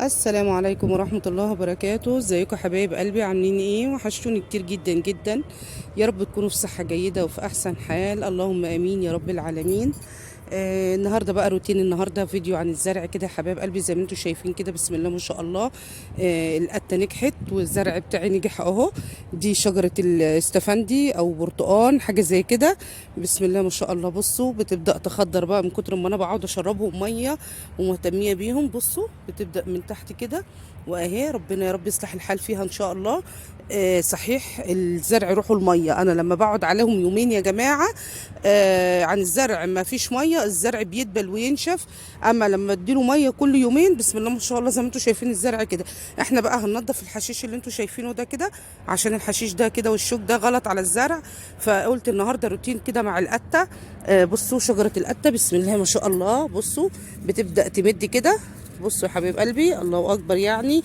السلام عليكم ورحمة الله وبركاته. ازيكم حبايب قلبي؟ عاملين ايه؟ وحشتوني كتير جدا جدا. يا رب تكونوا في صحة جيدة وفي احسن حال، اللهم امين يا رب العالمين. النهارده بقى روتين النهارده فيديو عن الزرع كده يا حبايب قلبي، زي ما انتم شايفين كده بسم الله ما شاء الله. القته نجحت والزرع بتاعي نجح اهو. دي شجرة الاستفندي او برتقان حاجة زي كده، بسم الله ما شاء الله. بصوا بتبدا تخضر بقى من كتر ما انا بقعد اشربهم مية ومهتميه بيهم. بصوا بتبدا من تحت كده واهي، ربنا يا رب يصلح الحال فيها ان شاء الله. صحيح الزرع روحوا المية، انا لما بقعد عليهم يومين يا جماعة عن الزرع ما فيش مية، الزرع بيدبل وينشف. اما لما اديله مية كل يومين بسم الله ما شاء الله زي ما انتم شايفين الزرع كده. احنا بقى هننضف الحشيش اللي انتم شايفينه ده كده، عشان الحشيش ده كده والشوك ده غلط على الزرع. فقلت النهارده روتين كده مع القته. بصوا شجرة القته بسم الله ما شاء الله، بصوا بتبدا تمد كده. بصوا يا حبيب قلبي الله اكبر، يعني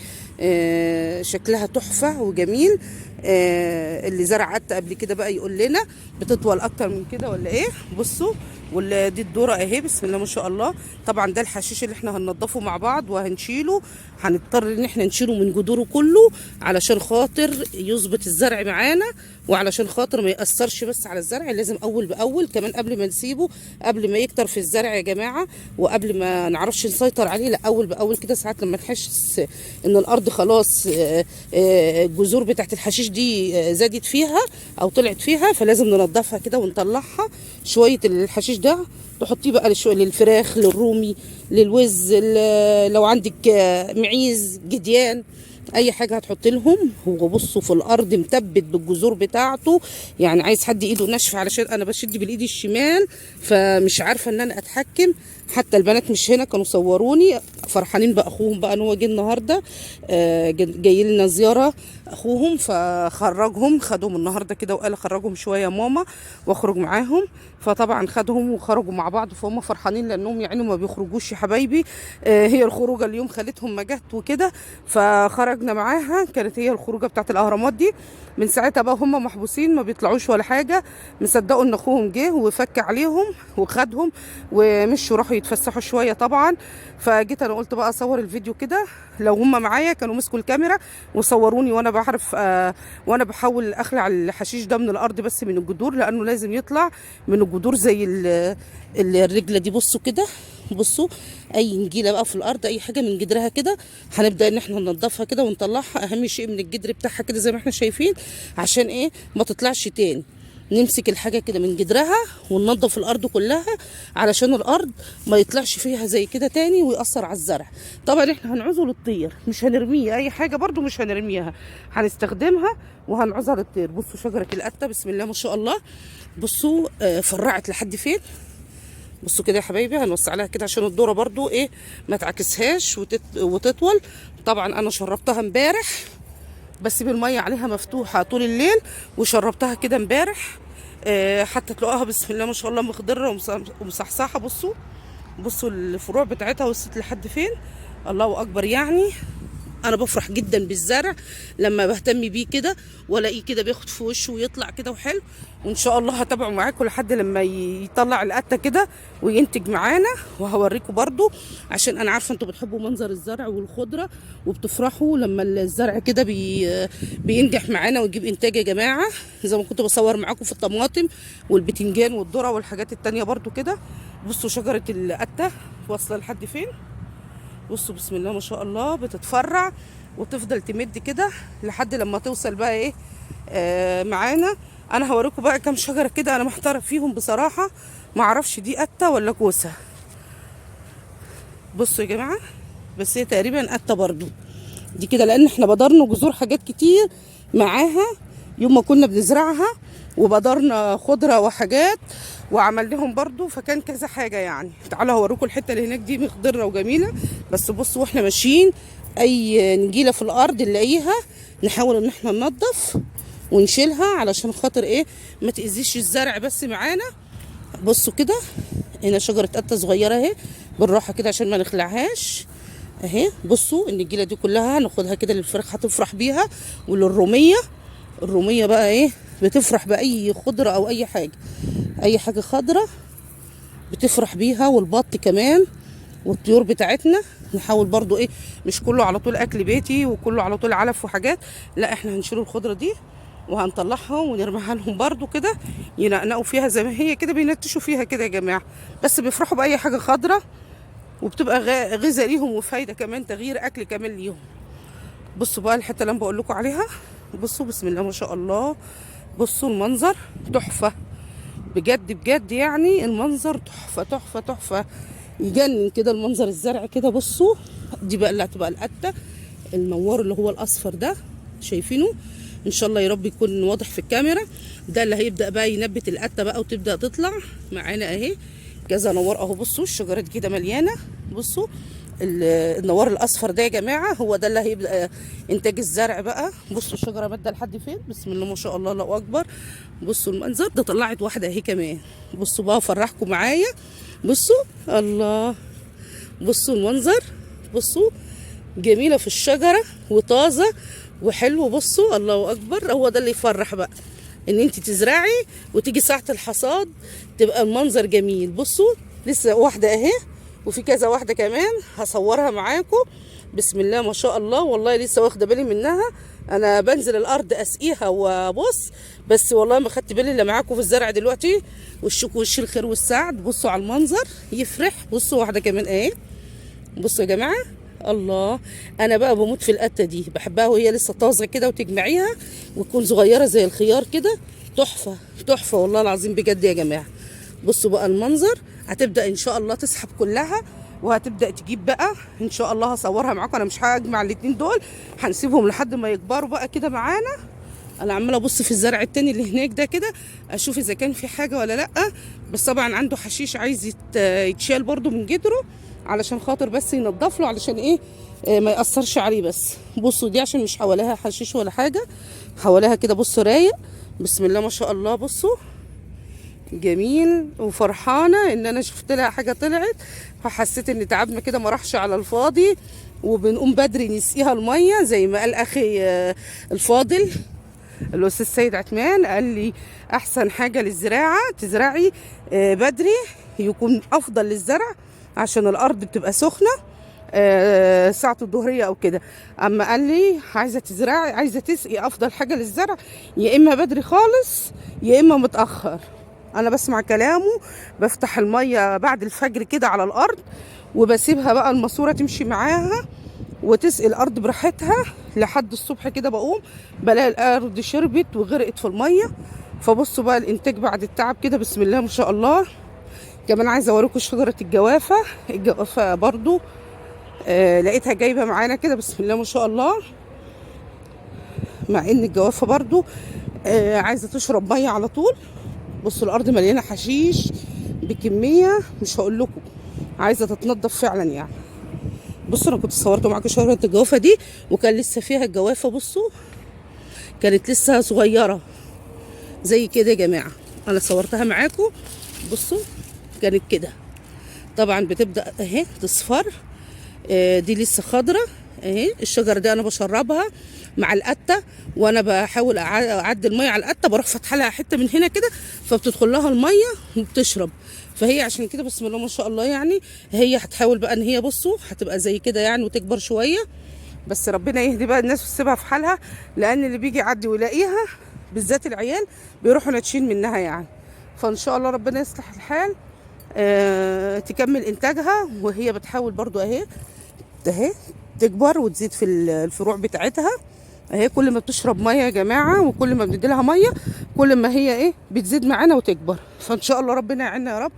شكلها تحفة وجميل. اللي زرع قته قبل كده بقى يقول لنا بتطول اكتر من كده ولا ايه؟ بصوا دي الذرة اهي بسم الله ما شاء الله. طبعا ده الحشيش اللي احنا هننضفه مع بعض وهنشيله، هنضطر ان احنا نشيله من جذوره كله علشان خاطر يظبط الزرع معانا، وعلشان خاطر ما يأثرش بس على الزرع. لازم اول باول كمان قبل ما نسيبه، قبل ما يكتر في الزرع يا جماعة، وقبل ما نعرفش نسيطر عليه، لا اول باول كده. ساعات لما نحس ان الارض خلاص الجذور بتاعت الحشيش دي زادت فيها او طلعت فيها، فلازم ننضفها كده ونطلعها. شوية الحشيش ده تحطيه بقى للفراخ، للرومي، للوز، لو عندك معيز، جديان، اي حاجة هتحط لهم. هو بصوا في الارض مثبت بالجذور بتاعته، يعني عايز حد ايده ناشفة، علشان انا بشد بالايد الشمال فمش عارفه ان انا اتحكم. حتى البنات مش هنا كانوا صوروني فرحانين باخوهم بقى ان هو جه النهارده، جاي لنا زيارة اخوهم، فخرجهم خدهم النهارده كده وقال خرجهم شوية يا ماما واخرج معاهم. فطبعا خدهم وخرجوا مع بعض، فهم فرحانين لانهم يعني ما بيخرجوش يا حبايبي. هي الخروجه اليوم خالتهم ما جت وكده، فخرجنا معاها، كانت هي الخروجه بتاعت الاهرامات دي. من ساعتها بقى هم محبوسين ما بيطلعوش ولا حاجة، مصدقوا ان اخوهم جه وفك عليهم وخدهم ومشوا راحوا يتفسحوا شوية طبعا. فجيت انا قلت بقى اصور الفيديو كده، لو هم معايا كانوا مسكوا الكاميرا وصوروني وانا بعرف وانا بحاول اخلع الحشيش ده من الارض، بس من الجذور، لانه لازم يطلع من الجذور زي الرجله دي. بصوا كده، بصوا اي نجيله بقى في الارض، اي حاجة من جدرها كده هنبدا ان احنا ننضفها كده ونطلعها. اهم شيء من الجدر بتاعها كده زي ما احنا شايفين، عشان ايه ما تطلعش تاني. نمسك الحاجة كده من جدرها وننضف الارض كلها علشان الارض ما يطلعش فيها زي كده تاني ويأثر على الزرع. طبعا احنا هنعوزه للطير، مش هنرميه اي حاجة برضو مش هنرميها، هنستخدمها وهنعوزها للطير. بصوا شجرة القته بسم الله ما شاء الله، بصوا فرعت لحد فين. بصوا كده يا حبايبي، هنوسع لها كده عشان الذرة برضو ايه ما تعكسهاش وتطول. طبعا انا شربتها امبارح، بس بالمية عليها مفتوحة طول الليل، وشربتها كده امبارح حتى تلاقوها بسم الله ما شاء الله مخضره ومصحصحه. بصوا بصوا الفروع بتاعتها وصلت لحد فين، الله اكبر. يعني انا بفرح جدا بالزرع لما بهتم بيه كده والاقيه كده بياخد في وشه ويطلع كده وحلو. وان شاء الله هتابعه معاكم لحد لما يطلع القته كده وينتج معانا، وهوريكم برضو عشان انا عارفه انتوا بتحبوا منظر الزرع والخضره وبتفرحوا لما الزرع كده بينجح معانا ويجيب انتاج يا جماعة، زي ما كنت بصور معاكم في الطماطم والبتنجان والذرة والحاجات التانية برضو كده. بصوا شجرة القته واصله لحد فين، بصوا بسم الله ما شاء الله بتتفرع وتفضل تمد كده لحد لما توصل بقى ايه معانا. انا هوريكم بقى كام شجرة كده انا محتارة فيهم بصراحة، ما اعرفش دي قته ولا كوسة. بصوا يا جماعة، بس هي تقريبا قته برضو دي كده، لان احنا بدرنا جذور حاجات كتير معاها يوم ما كنا بنزرعها، وبدرنا خضرة وحاجات وعملناهم برضو، فكان كذا حاجة يعني. تعالوا هوريكم الحتة اللي هناك دي مخضره وجميلة. بس بصوا واحنا ماشيين اي نجيله في الارض نلاقيها نحاول ان احنا ننضف ونشيلها علشان خاطر ايه ما تاذيش الزرع بس معانا. بصوا كده هنا شجرة قته صغيرة اهي، بالراحة كده عشان ما نخلعهاش اهي. بصوا النجيله دي كلها هناخدها كده للفراخ هتفرح بيها، وللروميه. الرومية بقى ايه بتفرح باي خضرة او اي حاجة، اي حاجة خضرة بتفرح بيها، والبط كمان والطيور بتاعتنا. نحاول برضو ايه، مش كله على طول اكل بيتي وكله على طول علف وحاجات، لا احنا هنشيل الخضرة دي وهنطلعها ونرميها لهم برضو كده، ينقنقوا فيها زي ما هي كده، بينتشوا فيها كده يا جماعة. بس بيفرحوا باي حاجة خضرة، وبتبقى غذاء ليهم وفايده كمان، تغيير اكل كمان ليهم. بصوا بقى الحتة اللي انا بقول لكم عليها، بصوا بسم الله ما شاء الله، بصوا المنظر تحفة بجد بجد، يعني المنظر تحفة تحفة تحفة، يجنن كده المنظر الزرع كده. بصوا دي بقى اللي هتبقى القته، النوار اللي هو الاصفر ده شايفينه، ان شاء الله يا رب يكون واضح في الكاميرا. ده اللي هيبدا بقى ينبت القته بقى وتبدا تطلع معانا اهي، كذا نوار اهو. بصوا الشجرات كده مليانة، بصوا النوار الاصفر ده يا جماعة هو ده اللي هيبدا انتاج الزرع بقى. بصوا الشجرة مادة لحد فين، بسم الله ما شاء الله الله اكبر. بصوا المنظر ده، طلعت واحدة اهي كمان. بصوا بقى افرحكم معايا، بصوا الله، بصوا المنظر، بصوا جميلة في الشجرة وطازه وحلو. بصوا الله اكبر، هو ده اللي يفرح بقى، ان انت تزرعي وتيجي ساعة الحصاد تبقى المنظر جميل. بصوا لسه واحدة اهي، وفي كذا واحدة كمان هصورها معاكم. بسم الله ما شاء الله، والله لسه واخده بالي منها، انا بنزل الارض اسقيها وابص، بس والله ما خدت بالي الا معاكم في الزرع دلوقتي. وشكوا وش الخير والسعد. بصوا على المنظر يفرح. بصوا واحدة كمان اهي، بصوا يا جماعة الله، انا بقى بموت في القته دي، بحبها وهي لسه طازة كده، وتجمعيها وتكون صغيرة زي الخيار كده، تحفة تحفة والله العظيم بجد يا جماعة. بصوا بقى المنظر، هتبدا ان شاء الله تسحب كلها، وهتبدا تجيب بقى ان شاء الله. هصورها معاكم، انا مش هجمع الاتنين دول، هنسيبهم لحد ما يكبروا بقى كده معانا. انا عماله ابص في الزرع التاني اللي هناك ده كده، اشوف اذا كان في حاجة ولا لا، بس طبعا عنده حشيش عايز يتشال برده من جدره، علشان خاطر بس ينضف له، علشان ايه، ما ياثرش عليه. بس بصوا دي عشان مش حواليها حشيش ولا حاجة، حواليها كده بصوا رايق، بسم الله ما شاء الله. بصوا جميل، وفرحانه ان انا شفت لها حاجة طلعت، فحسيت ان تعبنا كده ما راحش على الفاضي. وبنقوم بدري نسقيها المية زي ما قال اخي الفاضل الاستاذ سيد عثمان، قال لي احسن حاجة للزراعة تزرعي بدري، يكون افضل للزرع عشان الارض بتبقى سخنة ساعة الظهريه او كده. اما قال لي عايزه تزرعي، عايزه تسقي، افضل حاجة للزرع يا اما بدري خالص يا اما متاخر. انا بسمع كلامه، بفتح المية بعد الفجر كده على الارض، وبسيبها بقى الماسورة تمشي معاها وتسقي الارض براحتها لحد الصبح كده. بقوم بلاقي الارض شربت وغرقت في المية. فبصوا بقى الانتاج بعد التعب كده، بسم الله ما شاء الله. كمان عايزه اوريكم شجرة الجوافه، الجوافه برضو لقيتها جايبه معانا كده، بسم الله ما شاء الله. مع ان الجوافه برضو عايزه تشرب مية على طول. بصوا الارض مليانة حشيش بكمية مش هقول لكم، عايزه تتنضف فعلا يعني. بصوا انا كنت صورت معاكم شجرة الجوافه دي، وكان لسه فيها الجوافه، بصوا كانت لسه صغيرة زي كده يا جماعة، انا صورتها معاكم. بصوا كانت كده، طبعا بتبدا اهي تصفر، دي لسه خضرة اهي. الشجرة دي انا بشربها مع القته، وانا بحاول اعدي المية على القته، بروح فاتحة لها حتة من هنا كده، فبتدخل لها المية وبتشرب. فهي عشان كده بسم الله ما شاء الله يعني، هي هتحاول بقى ان هي بصوا هتبقى زي كده يعني وتكبر شوية. بس ربنا يهدي بقى الناس وتسيبها في حالها، لان اللي بيجي يعدي ويلاقيها بالذات العيال بيروحوا ناتشين منها يعني. فان شاء الله ربنا يصلح الحال، تكمل انتاجها. وهي بتحاول برضو اهي اهي تكبر وتزيد في الفروع بتاعتها اهي. كل ما بتشرب مية يا جماعة، وكل ما بندي لها مية، كل ما هي ايه بتزيد معانا وتكبر. فان شاء الله ربنا يعيننا يا رب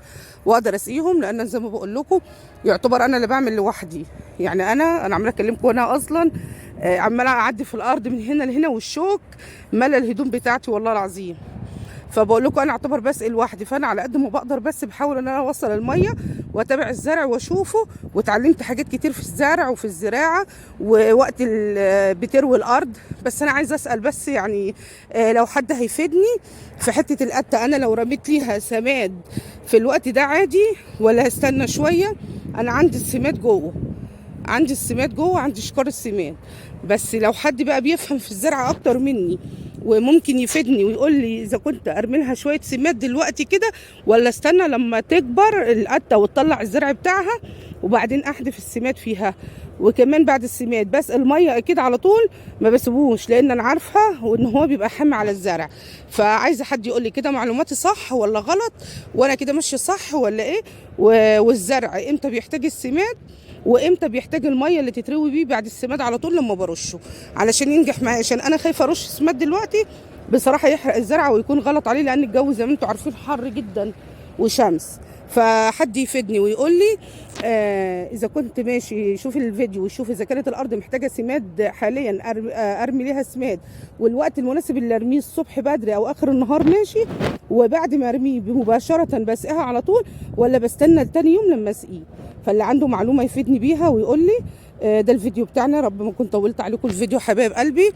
واقدر اسقيهم، لان زي ما بقول لكم يعتبر انا اللي بعمل لوحدي يعني. انا عماله اكلمكم وانا اصلا عماله اعدي في الارض من هنا لهنا، والشوك ملى الهدوم بتاعتي والله العظيم. فبقول لكم انا اعتبر بسقي لوحدي، فانا على قد ما بقدر بس بحاول ان انا اوصل المية واتابع الزرع واشوفه. واتعلمت حاجات كتير في الزرع وفي الزراعة ووقت بتروي الارض. بس انا عايزه اسال بس يعني، لو حد هيفيدني في حتة القته، انا لو رميت ليها سماد في الوقت ده عادي ولا هستنى شوية؟ انا عندي السماد جوه، عندي السماد جوه، عندي شكار السماد. بس لو حد بقى بيفهم في الزرع اكتر مني وممكن يفيدني ويقول لي اذا كنت ارمي لها شوية سماد دلوقتي كده ولا استنى لما تكبر القته وتطلع الزرع بتاعها وبعدين احذف السماد فيها؟ وكمان بعد السماد بس المية اكيد على طول ما بسيبوش، لان انا عارفه وان هو بيبقى حامي على الزرع. فعايزه حد يقول لي كده معلوماتي صح ولا غلط، وانا كده ماشية صح ولا ايه؟ والزرع امتى بيحتاج السماد، وامتى بيحتاج المية اللي تتروي بيه بعد السماد على طول لما برشه علشان ينجح معايا؟ عشان انا خايفة ارش سماد دلوقتي بصراحة يحرق الزرع ويكون غلط عليه، لان الجو زي ما انتم عارفين حر جدا وشمس. فحد يفيدني ويقول لي اذا كنت ماشي شوف الفيديو وشوف اذا كانت الارض محتاجه سماد حاليا ارمي ليها سماد، والوقت المناسب اللي ارميه الصبح بدري او اخر النهار ماشي، وبعد ما ارميه مباشرة بسقيها على طول ولا بستنى لتاني يوم لما اسقيه. فاللي عنده معلومة يفيدني بيها ويقول لي. ده الفيديو بتاعنا، رب ما كنت طولت عليكم الفيديو حبايب قلبي.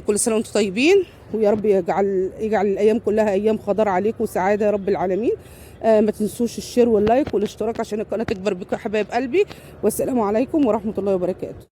كل سنة وانتم طيبين، ويا رب يجعل الايام كلها ايام خضار عليكم وسعادة يا رب العالمين. ما تنسوش ال share وال like والاشتراك عشان القناة تكبر بكم يا حبايب قلبي. والسلام عليكم ورحمة الله وبركاته.